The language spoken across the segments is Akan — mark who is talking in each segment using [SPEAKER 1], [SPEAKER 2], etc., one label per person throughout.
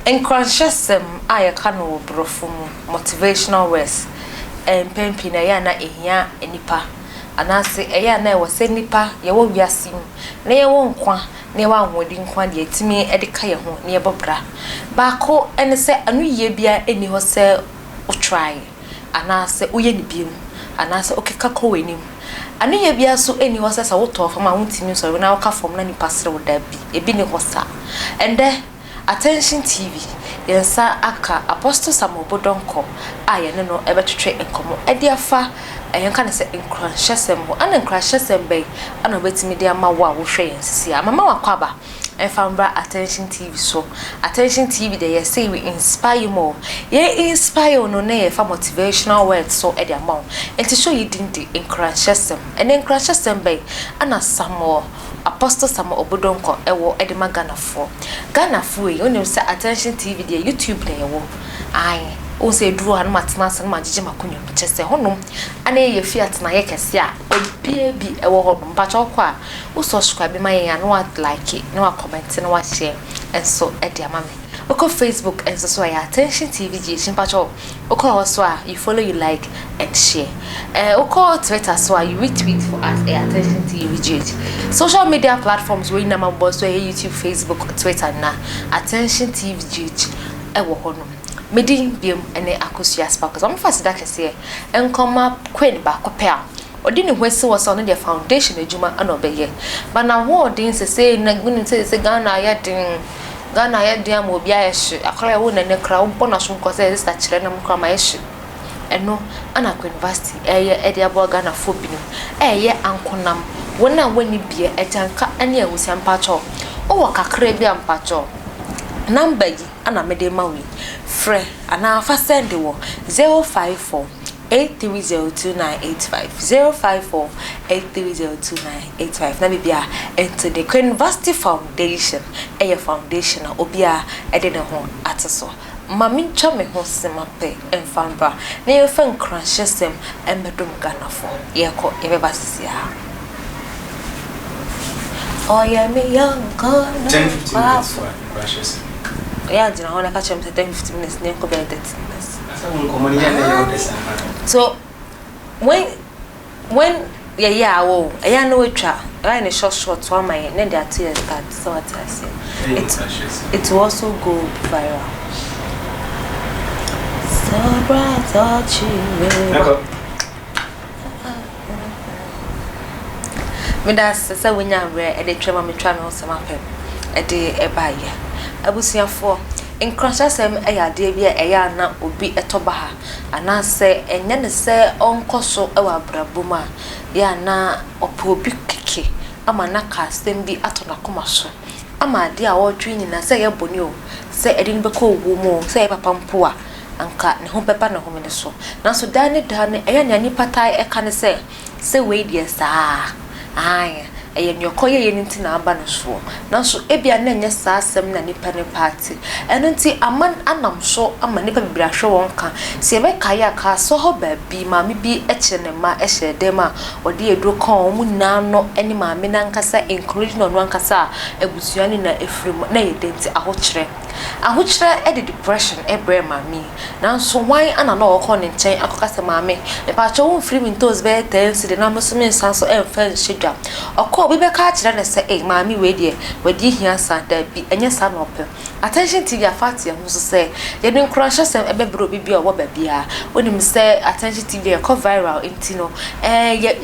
[SPEAKER 1] Nkuranhyɛsɛm a yɛka no wɔ borɔfo mu, motivational words, mpɛn pii no ɛyɛ a na ɛhia nnipa anaase ɛyɛ a na ɛwɔ sɛ nnipa yɛwɔ wiase mu na yɛwɔ nkwa na yɛwɔ ahoɔden nko ara deɛ yɛtumi de ka yɛn ho na yɛbɔ bra. Baako ne sɛ anoyie biara nni hɔ sɛ wo try anaasɛ woyɛ no bio anaasɛ wokeka kɔ w'anim. Anoyie biara nso nni hɔ sɛ sɛ wotɔɔ fam a wontumi nsɔre na woka fam na nnipa sere wo, dabi, ebi nni hɔ saa. Ɛndɛ Attention TV, yɛn nsa aka Apostle Samuel Bodonkor a yɛne no bɛtwetwe nkɔmmɔ de afa yɛnka no sɛ nkuranhyɛsɛm ho. Ɛna nkuranhyɛsɛm bɛn na wobɛtumi de ama wo a wohwɛ yɛn sisi a? Mama w'akwaaba mfa mbra Attention TV so. Attention TV deɛ yɛse we inspire you more. Yɛ inspire wo no na yɛfa motivational words so de ama wo. Nti show yi din de Nkuranhyɛsɛm. Ɛnɛ nkuranhyɛsɛm bɛn na Samuel Apostle Samuel Obodonkor wɔ de ma Ghanafoɔ. Ghanafoɔ ei, wonim sɛ Attention TV deɛ YouTube na yɛwɔ. Ae, wohu sɛ ɛduru hɔ a na matena ase na magyegye m'akonnwa mu. Kyerɛ sɛ hɔnom ana yɛ fie atenaeɛ kɛseɛ a obiara bi wɔ hɔnom. Mpakyɛ wokɔ a, wo subscribe ma yɛn a na wa like, na wa comment, na wa share nso de ama me. Wokɔ Facebook nso so a ɛyɛ Attention TV GH. Mpakyɛ wokɔ hɔ so a you follow, you like and share. Eh, wokɔ Twitter so a you retweet for us ɛyɛ Attention TV GH. Social media platforms wei nyinaa mabobɔ so ɛyɛ YouTube, Facebook, Twitter na Attention TV GH ɛwɔ hɔ nom. Me din biom ɛne Akosua Sparkles. Wɔmfa aseda kɛseɛ nkɔma Queen baako pɛ a Ɔde ne ho asi hɔ sɛ ɔno deɛ foundation adwuma na ɔbɛyɛ. But n'ahoɔden sesei no, wonim sɛ sesei Ghana ayɛ den, Ghana ayɛ den ama obi ayɛ hye. Akwadaa a yɛwoo no ɛnnɛ koraa wobɔ n'asom kɔ sɛ sister kyerɛ nam koraa ma ayɛ hye. Ɛno na Queen Vasti ɛreyɛ de aboa Ghanafoɔ binom. Ɛreyɛ ankonam, wɔn a wɔnni bia, agyanka ne awusia. Mpakyɛw, wowɔ kakra bi a mpakyɛw, number yi na mede rema wo yi, frɛ anaa fa sɛnde wɔ 054 8302985 054 8302985 na biribiara nto de Queen Vasti Foundation yɛ foundation a obiara de ne ho ato so. Ma mentwa me ho sema pɛ mfa mbra na yɛmfa nkuranhyɛsɛm mmɛdom Ghanafoɔ. Yɛkɔ, yɛbɛba sisi ara. Ɔyɛ me yɔnko no
[SPEAKER 2] 10 15 minutes
[SPEAKER 1] kwafo.
[SPEAKER 2] Wa nkuranhyɛsɛm.
[SPEAKER 1] Ɔyɛ a gyina hɔ na ka kyerɛ me sɛ 10 15 minutes na yɛnkɔ bɛyɛ 30 minutes.
[SPEAKER 2] Asa wo nkɔmmɔ no yɛ na ɛyɛ wo dɛ saa.
[SPEAKER 1] So when yɛyɛ a wo ɛyɛ a na watwa ɛyɛ ne short short so ama yɛn na de ato yɛn start sɛ wate aseɛ.
[SPEAKER 2] Ɛyɛ
[SPEAKER 1] It
[SPEAKER 2] nkuranhyɛsɛm.
[SPEAKER 1] it will also go viral. So bright
[SPEAKER 2] Ɛkɔ.
[SPEAKER 1] Meda ase sɛ wonya mmerɛ ɛde twɛ ma metwa me ho sɛm apɛm ɛde ɛbaeɛ. Abusuafoɔ, nkuranhyɛsɛm ɛyɛ adeɛ bi a ɛyɛ a na obi ɛtɔ ba ha anaasɛ ɛnyɛ ne sɛ ɔnkɔ so ɛwɔ abrabɔ mu a yɛ a na ɔpɛ obi kɛkɛ ama n'aka asɛm bi ato n'akoma so ama adeɛ a ɔretwe nyinaa sɛ ɛyɛ bɔne o, sɛ ɛde no bɛkɔ owuo mu o, sɛ ɛyɛ papa mpo a anka ne ho bɛba ne homene so. Nanso daa ne daa no ɛyɛ nea nnipa taa ɛka ne sɛ sɛ wei deɛ saa ae ɛyɛ nea ɔkɔyɛeɛ no nti na aba no soɔ. Nanso ebia na ɛnyɛ saa asɛm na nnipa no pɛ ate. Ɛno nti aman anam so ama nnipa bebree ahwɛ wɔn ka. Sɛ yɛbɛkae a kasoa hɔ baabi maame bi kyerɛ ne mma hyɛ dan mu a ɔde aduro ka wɔn nyinaa ano ne maame no ankasa including ɔno ankasa a abusua no nyinaa afiri mu na ɛyɛ dɛn nti ahokyerɛ. Ahokyerɛ de depression brɛɛ maame yi. Nanso hwan ana na ɔkɔ ne nkyɛn akɔka sɛ maame mepakyɛw womfiri me ntoos bɛyɛ 10 cedi na me nso mensan so ɛmfa nhyɛ dwa. Ɔkɔ obi bɛka akyerɛ no sɛ ei maame wei deɛ wadi hia saa. Dabi, ɛnyɛ saa na ɔpɛ. Attention TV afa ate yɛn ho so sɛ yɛde nkuranhyɛsɛm ɛbɛbrɛ obi bi a ɔwɔ baabiara. Wonim sɛ Attention TV ɛkɔ viral nti no ɛɛ yɛ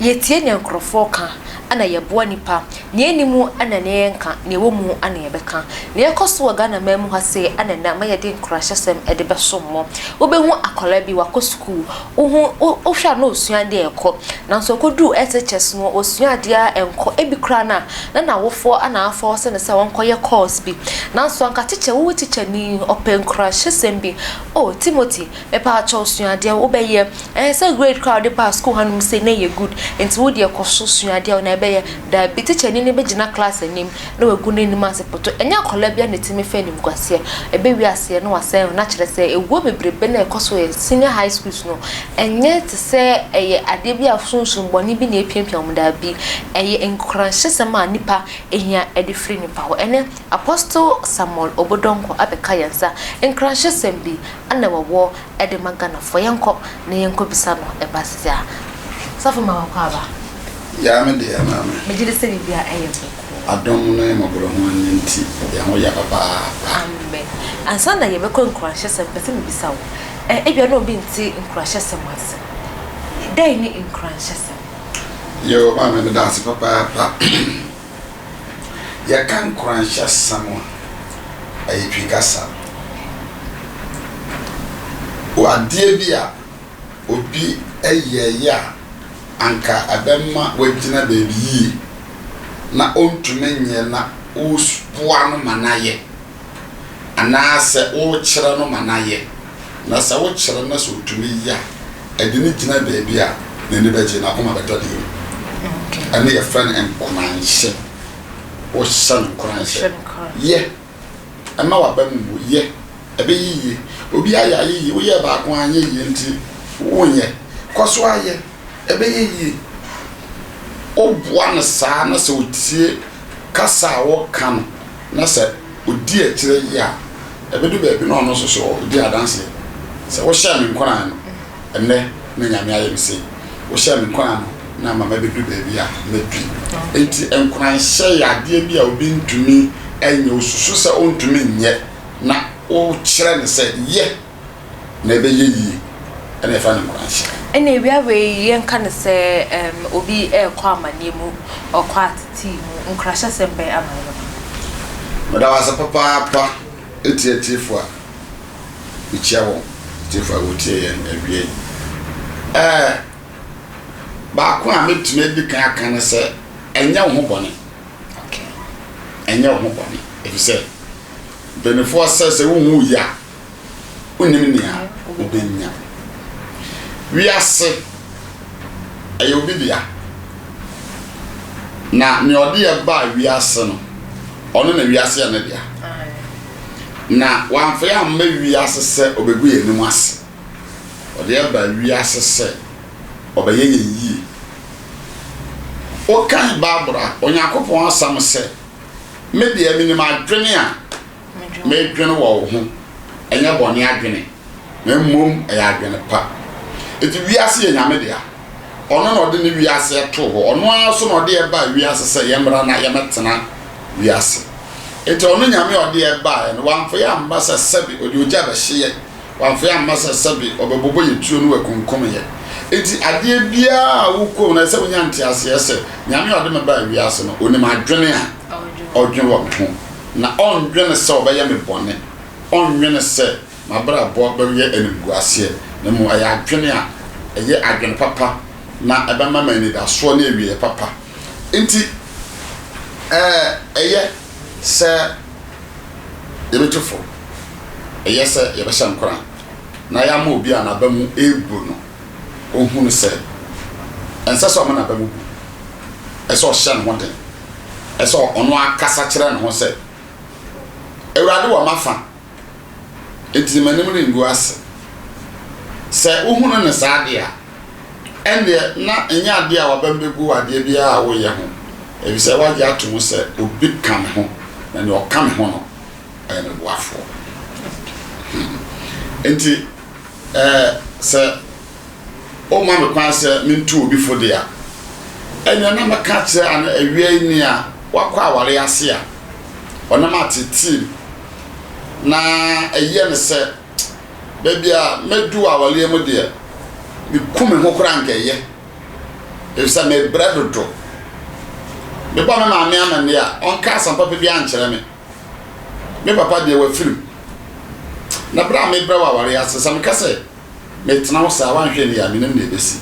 [SPEAKER 1] yɛtie nea nkurɔfoɔ ka ɛna yɛboa nipa. Nea ɛni mu ɛna nea yɛnka, nea ɛwɔ mu ɛna yɛbɛka. Nea ɛkɔ so wɔ Ghana man mu ha sei ɛna ɛnɛ ama yɛde nkuranhyɛsɛm ɛde bɛsom mo. Wobɛhu akwadaa bi wakɔ sukuu, wohu wohwɛ a na osua adeɛ ɛkɔ. Nanso ɔkɔduru SHS no osua adeɛ a ɛnkɔ. Ebi koraa no a na n'awofoɔ ana afɔɔse no sɛ ɔnkɔyɛ course bi. Nanso anka teacher wo teacher ni ɔpɛ nkuranhyɛsɛm bi. Oh Timothy, mepaakyɛw sua adeɛ wobɛyɛ. Ɛɛ sɛ grade koraa a wode baa school hanom sei na ɛyɛ good. Nti wo deɛ kɔ so sua adeɛ na ɛbɛyɛ. ɛbɛyɛ. Daabi, tikyani no bɛgyina class anim na wagu n'anim ase pɔtɔ. Ɛnyɛ akwadaa biara na ɛtumi fa animguaseɛ. Ɛbɛwie aseɛ na wasɛe no. Na kyerɛ sɛ ɛwuo bebrebe no a ɛkɔ so wɔ senior high schools no, ɛnyɛ te sɛ ɛyɛ adeɛ bi a sunsum bɔne bi na ɛrepiapia wɔn. Daabi, ɛyɛ nkuranhyɛsɛm a nnipa hia de firi nnipa hɔ. Ɛnnɛ, Apostle Samuel Obodonko abɛka yɛn nsa. Nkuranhyɛsɛm bi na wɔwɔ de ma Ghanafoɔ. Yɛnkɔ na yɛnkɔ bisa no ɛba sisi a. Sɔfo ma wakɔ aba.
[SPEAKER 3] Yaa me deɛ maame.
[SPEAKER 1] Megye di sɛ biribiara ɛyɛ bɔkɔɔ.
[SPEAKER 3] Adom ne mmɔborɔhunu no nti yɛn ho yɛ papaapa.
[SPEAKER 1] Amen. Ansa na yɛbɛkɔ nkuranhyɛsɛm pɛ sɛ mebisa wo. Ɛ ebia na obi nte nkuranhyɛsɛm ase. Dɛn ne nkuranhyɛsɛm?
[SPEAKER 3] Yoo maame meda ase papaapa. Yɛka nkuranhyɛsɛm a, ɛyɛ Twi kasa. Wɔ adeɛ bi a obi yɛeɛ a anka ɛbɛma wagyina baabi yie na ɔntumi nyɛ na woboa no ma no ayɛ anaasɛ wokyerɛ no ma no ayɛ. Na sɛ wokyerɛ no na sɛ ɔtumi yɛ a, ɛde no gyina baabi a n'ani bɛgye, n'akoma bɛtɔ ne yam. Ɛno yɛfrɛ no nkuranhyɛ. Wohyɛ no nkuranhyɛ. Yɛ. Mma w'aba mu mmu. Yɛ. Ɛbɛyɛ yie. Obi ayɛ ayɛ yie. Woyɛɛ baako anyɛ yie nti wonyɛ. Kɔ so ara yɛ. Ɛbɛyɛ yie. Woboa no saa na sɛ ɔtie kasa a woka no na sɛ ɔdi akyire yɛ a, ɛbɛdu baabi na ɔno nso so ɔdi adanseɛ sɛ wohyɛɛ me nkuran no, ɛnnɛ na Nyame ayɛ me sei. Wohyɛɛ me nkuran no na ama mabɛdu baabi a madu yi. Enti nkuranhyɛ yɛ adeɛ bi a obi ntumi nyɛ, ɔsusu sɛ ɔntumi nyɛ na wokyerɛ no sɛ yɛ. na ɛbɛyɛ yie ɛna yɛfrɛ no nkuranhyɛ.
[SPEAKER 1] Ɛna awia wei yɛnka no sɛ ɛɛm obi ɛɛkɔ amaneɛ mu, ɔkɔ atetee mu, nkuranhyɛsɛm bɛn ama no bɛba?
[SPEAKER 3] Meda wo ase papaapa etie atiefo a mekyia wɔn, atiefo a wɔtie yɛn awia yi. Ɛɛ baako a mɛtumi adi kan aka ne sɛ ɛnyɛ wo ho bɔne.
[SPEAKER 1] Okay.
[SPEAKER 3] Ɛnyɛ wo ho bɔne efisɛ mpanimfoɔ sɛ sɛ wonwu yɛ a wonnim nea wobenya. Wiase, ɛyɛ obi dea. Na nea ɔde yɛ baa wiase no, ɔno na wiase yɛ ne dea. Na wamfa yɛ amma wiase sɛ ɔbɛgu yɛn anim ase. Ɔde yɛ baa wiase sɛ ɔbɛyɛ yɛn yie. Wokan Bible a, Onyankopɔn asɛm sɛ, Me deɛ menim adwene a medwene wɔ wo ho, ɛnyɛ bɔne adwene, na mmom ɛyɛ adwene pa. Enti wiase yɛ Nyame dea. Ɔno na ɔde ne wiase too hɔ. Ɔno ara nso na ɔde yɛn baa wiase sɛ yɛmmra na yɛmmɛtena wiase. Enti ɔno Nyame a ɔde yɛn baeɛ no, wamfa yɛn amma sɛ sɛbe ɔde ogya bɛhye yɛn, wamfa yɛn amma sɛ sɛbe ɔbɛbobɔ yɛn tuo na wakunkum yɛn. Enti adeɛ biara a wokɔ mu no, ɛsɛ sɛ wonya nteaseɛ sɛ Nyame a ɔde me baa wiase no, ɔnim adwene a ɔdwene wɔ me ho. Na ɔnnwene sɛ ɔbɛyɛ me bɔne, ɔnnwene sɛ m'abrabɔ bɛyɛ animguaseɛ, na mmom ɛyɛ adwene a ɛyɛ adwene papa na ɛbɛma me anidasoɔ ne awieɛ papa. Enti ɛyɛ sɛ yɛbɛtu fo, ɛyɛ sɛ yɛbɛhyɛ nkuran na yɛama obi a n'aba mu rebu no ɔhunu sɛ ɛnsɛ sɛ ɔma n'aba mu bu, ɛsɛ sɛ ɔhyɛ ne ho den. Ɛsɛ sɛ ɔno ara kasa kyerɛ ne ho sɛ, Awurade wɔ m'afa, enti m'anim rengu ase. Sɛ wohunu no saa de a, ɛnneɛ na ɛnyɛ adeɛ a w'abam bɛgu wɔ adeɛ biara a woreyɛ ho, efisɛ woagye ato mu sɛ obi ka me ho, na nea ɔka me ho no, ɔyɛ me boafoɔ. Hmm. Enti, ɛɛ, sɛ Womma me kwan sɛ mentu obi fo de a, ɛnneɛ na mɛka akyerɛ ana awia yi nea wakɔ aware ase a ɔnam ateetee mu na ɛyɛ no sɛ baabi a madu wɔ awareɛ mu deɛ, meku me ho koraa anka ɛyɛ, ɛfiri sɛ mebrɛ dodo. Mebɔ me maame amanneɛ a, ɔnka asɛm papa biara nkyerɛ me. Me papa deɛ wafiri mu. Na berɛ a mebrɛ wɔ awareɛ ase, sɛ meka sɛ Metena hɔ saa, woanhwɛ ni a, menim nea ebesi.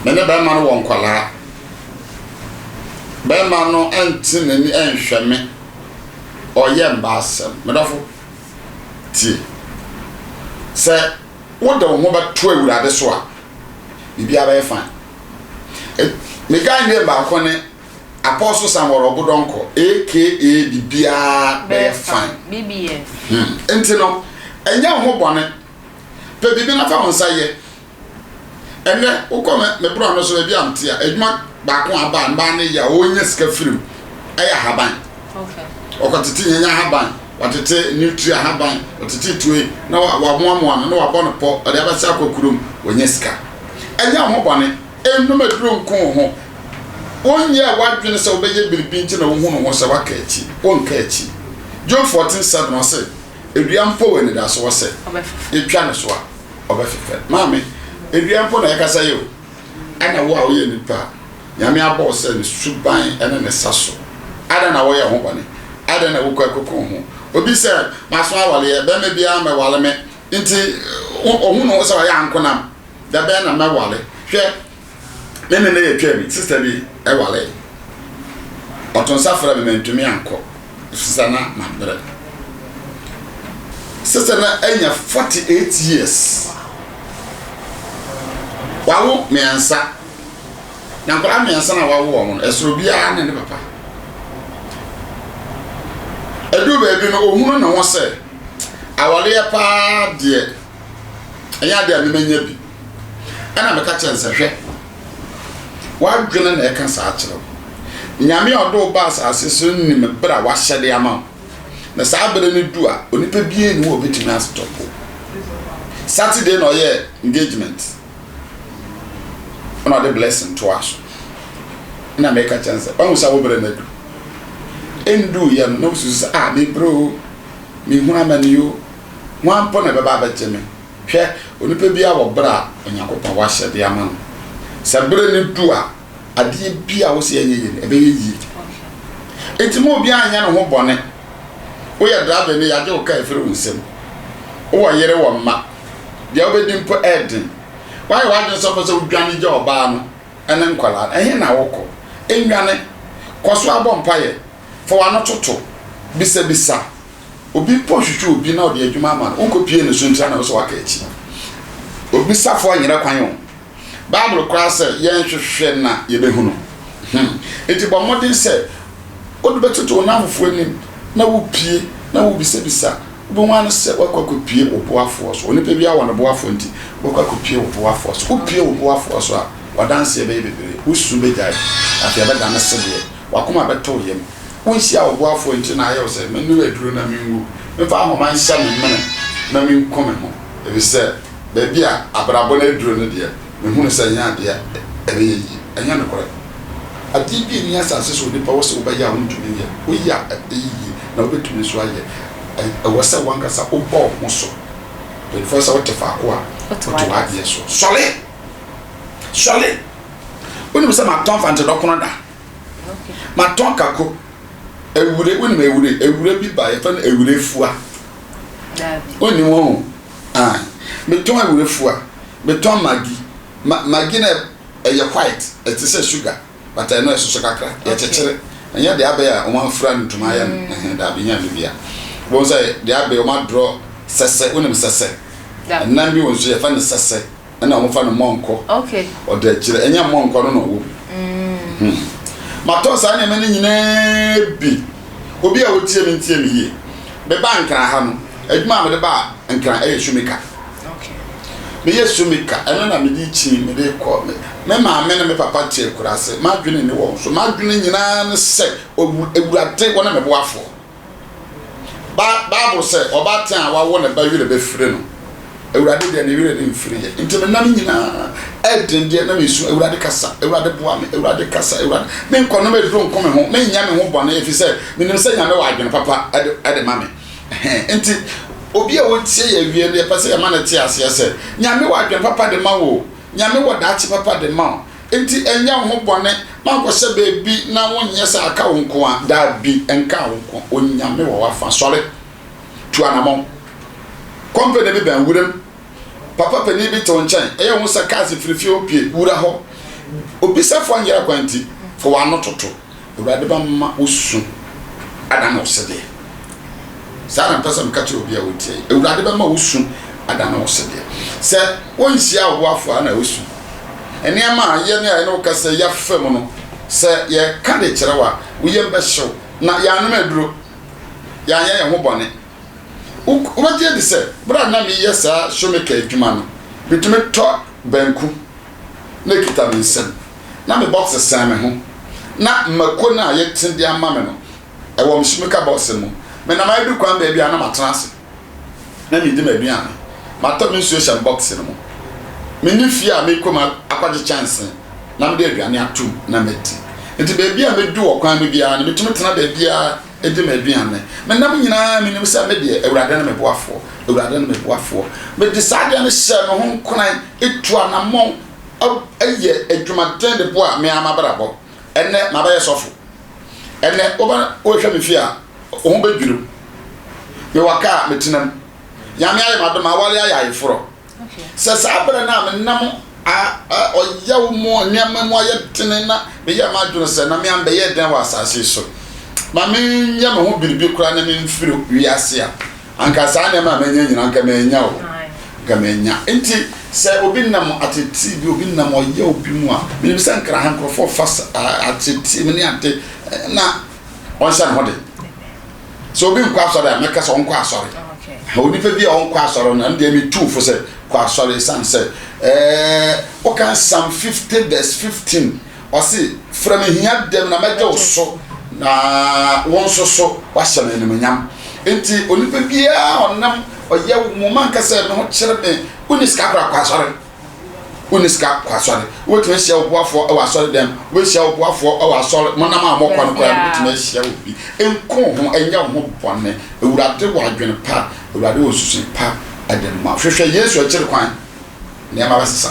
[SPEAKER 3] Me ne barima no wɔ nkwadaa. Barima no nte n'ani nhwɛ me. Ɔyɛ mma asɛm. Me dɔfo, tie. Sɛ wode wo ho bɛto Awurade so a, biribiara bɛyɛ fine. Me guy name baako ne Apostle Samuel Ɔbodɔnkɔ aka Bibiaa Bɛyɛ Fine.
[SPEAKER 1] BBF.
[SPEAKER 3] Hmm. Nti no, ɛnyɛ wo ho bɔne. Pɛ biribi na fa wo nsa yɛ. Ɛnnɛ, wokɔ me me borɔno so baabi a mete a, adwuma baako a aba a mmaa no yɛ a wɔnya sika firi mu ɛyɛ ahaban. Ɔkɔtete nyanya ahaban, watete nutri ahaban, ɔtete tue na wamoamoa no na wabɔ no pɔ, ɔde abɛsɛ akɔ kurom, wɔnya sika. Ɛnyɛ wo ho bɔne. Nnom aduro nko wo ho. Wonyɛɛ w'adwene sɛ wobɛyɛ biribi nti na wohu no ho sɛ woaka akyi. Wonka akyi. Job 14:7 ɔse, Dua mpo wɔ anidasoɔ sɛ yɛtwa ne so a, ɔbɛfefɛ. Maame, dua mpo na ɛkasa yi o. Ɛna wo a woyɛ nipa a, Nyame abɔ wo sɛ ne suban ne ne sa so. Adɛn na woyɛ wo ho bɔne? Adɛn na wokɔ akoko wo ho? Obi sɛ, Maso awaleɛ, bɛrima biara mmɛwale me. Nti, ɔhu ne ho sɛ ɔyɛ ankonam. Da bɛn na mɛwale? Hwɛ, me ne no yɛ twam, sista bi waree. Ɔto nsa frɛɛ me, mantumi ankɔ, efisɛ na mabrɛ. Sista no anya 48 years. Wawo mmiɛnsa. Na nkwadaa mmiɛnsa na wawo wɔn no, ɛsoro biara ne ne papa. Ɛduu baabi no, ohunu ne ho sɛ awareɛ paa deɛ ɛnyɛ adeɛ a memanya bi. Ɛna meka kyerɛ no sɛ, hwɛ, w'adwene na ɛka saa kyerɛ wo. Nyame a ɔde wo ba asase so nim berɛ a wahyɛ de ama wo. Na saa berɛ no du a, onipa biara nni hɔ a ɔbɛtumi astɔpo. Saturday na ɔyɛɛ engagement. Ɛna ɔde blessing toa so. Ɛna meka kyerɛ no sɛ, wahu sɛ wo berɛ no adu. Ɛnduiɛ no, na wosusu sɛ, ah, mebrɛ o, mehunu amane o, Hwan mpo na ɛbɛba abɛgye me? Hwɛ, onipa biara wɔ berɛ a Onyankopɔn wahyɛ de ama no. Sɛ berɛ no du a, adeɛ biara a wose ɛnyɛ yie no, ɛbɛyɛ yie. Enti mma obiara nyɛ ne ho bɔne. Woyɛ drabani, yɛagye wo kaa afiri wo nsam. Wowɔ yere, wɔ mma. Deɛ wobɛdi mpo yɛ den. Woayɛ w'adwene sɛ wopɛ sɛ wodwane gya ɔbaa no ne nkwadaa no. Ɛhe na wokɔ? Nnwane. Kɔ so ara bɔ mpaeɛ. Fa w'ano toto. Bisabisa. Obi mpo hwehwɛ obi na ɔde adwuma ama no, wonkɔpie ne so ntia na wo sɛ waka akyi. Obisafoɔ nyerɛ kwan o. Bible koraa sɛ yɛnhwehwɛ na yɛbɛhunu. Hmm. Enti bɔ mmɔden sɛ wode bɛtoto wo nnamfofoɔ anim na wopie na wobisabisa. Wobɛhu ara ne sɛ woakɔ akɔpie wo boafoɔ so. Onipa biara wɔ ne boafoɔ nti, wobɛkɔ akɔpie wo boafoɔ so. Wopie wo boafoɔ so a, w'adanseɛ bɛyɛ bebree. Wo su bɛgyae. Afei ɛbɛdane sedeɛ. W'akoma bɛtɔ wo yam. Wonhyia ɔboafoɔ nti na ayɛ wo sɛ mennom aduro na menwu, memfa ahoma nhyɛ me mene na menku me ho, ɛfiri sɛ baabi a abrabɔ no aduro no deɛ, mehunu sɛ ɛnyɛ adeɛ a ɛbɛyɛ yie. Ɛnyɛ nokorɛ. Adeɛ bi nni asase so a onipa wɔ sɛ wobɛyɛ a wontumi nyɛ. Woyɛ a ɛbɛyɛ yie, na wobɛtumi nso ayɛ. Ɛwɔ sɛ w'ankasa wobɔ wo ho so. Mpanimfoɔ sɛ wote faako a, wote w'adeɛ so. Sɔre! Sɔre! Wonim sɛ matɔn fantedɔkono da? Matɔn kako. Ewure, wonim ewure? Ewure bi ba, yɛfrɛ no ewurefua. Wonim wɔn o? Ah, metɔn ewurefua. Metɔn magi. Ma magi na ɛyɛ white, ɛte sɛ sugar, but ɛno ɛsoso kakra. Yɛkyekyere. Ɛnyɛ deɛ abɛyɛ a wɔn afura no ntoma ayɛ no. Mm. Ɛhɛn, daabi, nyɛ ɛno bia. Wɔn sɛ deɛ abɛyɛ wɔn adorɔ sɛsɛ, wonim sɛsɛ? Ɛnam bi wɔ nso yɛfrɛ no sɛsɛ. ɛna wɔfa no mɔnkɔ ɔda akyire ɛnyɛ mɔnkɔ no na ɔwɔ mu mm. hmm. matɔ saa nneɛma no nyinaa bi obi a ɔtie me ntie me yie meba nkran ha no adwuma a mede ba nkran ɛyɛ sumika meyɛ sumika ɛno na mede kyi mede kɔ me maame ne me papa te akuraase m'adwene ne wɔn so m'adwene nyinaa ne sɛ awurade wɔne me boafoɔ Ba Bible sɛ, Ɔbaatan a wawo ne ba werɛ bɛfiri no, Awurade deɛ ne werɛ remfiri yɛ. Nti me nam nyinaa ɛden deɛ na mesu, Awurade kasa, Awurade boa me, Awurade kasa, Awurade. Menkɔnom aduro nko me ho, menyɛ me ho bɔne ɛfiri sɛ menim sɛ Nyame wɔ adwene papa ɛde ma me. Nti obi a ɔtie yɛ awie no yɛpɛ sɛ yɛma no te aseɛ sɛ Nyame wɔ adwene papa de ma wo, Nyame wɔ daakye papa de ma wo. Enti ɛnyɛ wo ho bɔne ma nkɔhyɛ baabi na wonyɛ sɛ aka wo nko a. Dabi, ɛnkaa wo nko. Onyame wɔ w'afa. Sɔre. Tu anamɔn. Kɔmpene bi bɛn wuram. Papa panin bi te wo nkyɛn. Ɛyɛ wo ho sɛ cars firi fie hɔ pue. Wura hɔ. Obisafo anyera kwan nti, fa w'ano toto. Awurade bɛma wo su adane wo sedeɛ. Saa na mepɛ sɛ meka kyerɛ obi a ɔtie yi. Awurade bɛma wo su adane wo sedeɛ. Sɛ wonhyia ɔboafoɔ a na wosu. Nneɛma a yɛne a yɛne wo kasa yi afa mu no, sɛ yɛka de kyerɛ wo a, wo yam bɛhyew. Na yɛannom aduro, yɛanyɛ yɛn ho bɔne. Wo, wobɛgye adi sɛ bere a na meyɛ saa shoemaker adwuma no, mitumi tɔ banku na ekita me nsam, na me box sɛn me ho, na mako no a yɛte de ama me no, ɛwɔ me shoemaker box no mu. Menam adu kwan baabi a na matena ase na meredi m'aduane. Matɔ me nsuo hyɛ me box no mu. Menni fie a mekɔ mu akɔgye kyɛnse na mede aduane atom na madi. Enti baabi a medu wɔ kwan mu biara no, metumi tena baabiara di m'aduane. Menam nyinaa menim sɛ me deɛ, Awurade ne me boafoɔ, Awurade ne me boafoɔ. Mede saa adeɛ no hyɛɛ me ho nkuran, tu anammɔn, yɛ adwumaden de boa me ara m'abrabɔ. Ɛnnɛ, mabɛyɛ sɔfo. Ɛnnɛ, woba wohwɛ me fie a, wo ho bɛdwiri wo. Mewɔ kaa a metena mu. Nyame ayɛ m'adom, m'aware ayɛ ayeforɔ. Sɛ saa berɛ no a menam ɔyaw mu, nneɛma mu ayɛ dene na meyɛɛ m'adwene sɛ na me ambɛyɛ dɛn wɔ asase yi so, ma menyɛ me ho biribi koraa na memfiri wiase a, anka saa nneɛma a manya nyinaa anka mannya o, anka mannya. Enti sɛ obi nam atetee bi, obi nam ɔyaw bi mu a, menim sɛ nkra ha nkurɔfoɔ fa atetee mu ne ade na ɔnhyɛ ne ho den. Sɛ obi nkɔ asɔre a, mɛka sɛ ɔnkɔ asɔre. Onipa bi a ɔnkɔ asɔre no, ɛno deɛ metu fo sɛ kɔ asɔre ɛsiane sɛ ɛɛ woka Psalm 50 verse 15 ɔse frɛ me hia dɛm na mɛgye wo so na wo nso so wahyɛ me animuonyam. Nti onipa biara ɔnam ɔyɛ mo ma nka sɛ me ho kyerɛ me wonni sika koraa kɔ asɔre. Wonni sika kɔ asɔre. Wobɛtumi ahyia wo boafoɔ wɔ asɔre dɛm. Wobɛhyia wo boafoɔ wɔ asɔre. Monam a mokɔ no koraa no, wobɛtumi ahyia obi. Nko wo ho, nyɛ wo ho bɔne. Awurade wɔ adwene pa. Awurade wɔ nsusuiɛ pa de ma wo. Hwehwɛ Yesu akyiri kwan. Nneɛma bɛsesa.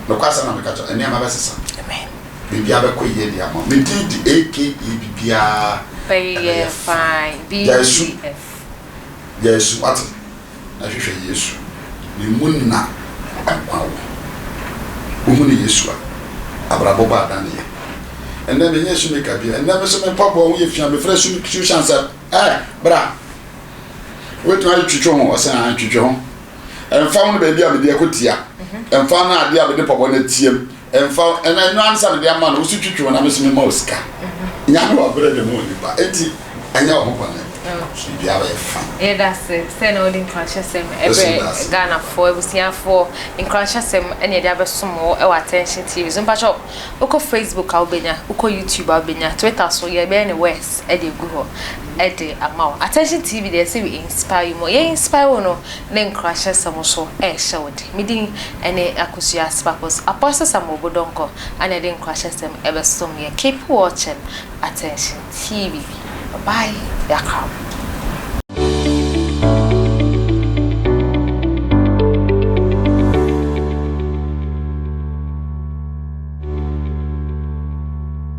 [SPEAKER 3] Nokwasɛm na meka kyerɛ wo, nneɛma bɛsesa. Biribiara bɛkɔ yie de ama wo. Me din de AKA biribiara
[SPEAKER 1] bɛyɛ fine.
[SPEAKER 3] Gyae su. Gyae su, wate? na hwehwɛ Yesu, Ne mu na nkwa wɔ. Wohunu Yesu a, abrabɔ bɔ adaneɛ. Ɛnnɛ menyɛ shoemaker bio, ɛnnɛ me nso me mpaboa ho yɛ fi a, mefrɛ shoe sɛ, Ɛ, bra! Wobɛtumi ade twitwi ho? Ɔsɛ, Aane, twitwi ho. Ɛmfa ho no baabi a mede akɔtia, ɛmfa ho no adeɛ a mede mpaboa no atiam, Ɛmfa ho, ɛna ɛno ara ne sɛ mede ama no, wo so twitwi wo na me so mema wo sika. Nyame wɔ berɛ de ma onipa, enti ɛnyɛ wo ho bɔne, biribiara bɛyɛ fine.
[SPEAKER 1] Yɛda ase sɛ na wode nkuranhyɛsɛm ɛbrɛ Ghanafoɔ, abusuafoɔ, nkuranhyɛsɛm ɛna yɛde abɛsom wo ɛwɔ Attention TV so. Mpakyɛw, wokɔ Facebook a wobɛnya, wokɔ YouTube a wobɛnya, Twitter so yɛbɛyɛ no worse ɛde agu hɔ ɛde ama wo. Attention TV deɛ yɛse we inspire you more, yɛ inspire wo no ne nkuranhyɛsɛm nso ɛrehyɛ wo den. Me din ne Akosua Sparkles. Apostle Samuel Obodonkor na ɛde nkuranhyɛsɛm ɛbɛsom yɛn. Keep watching Attention TV. Bye bye, yɛakra mo.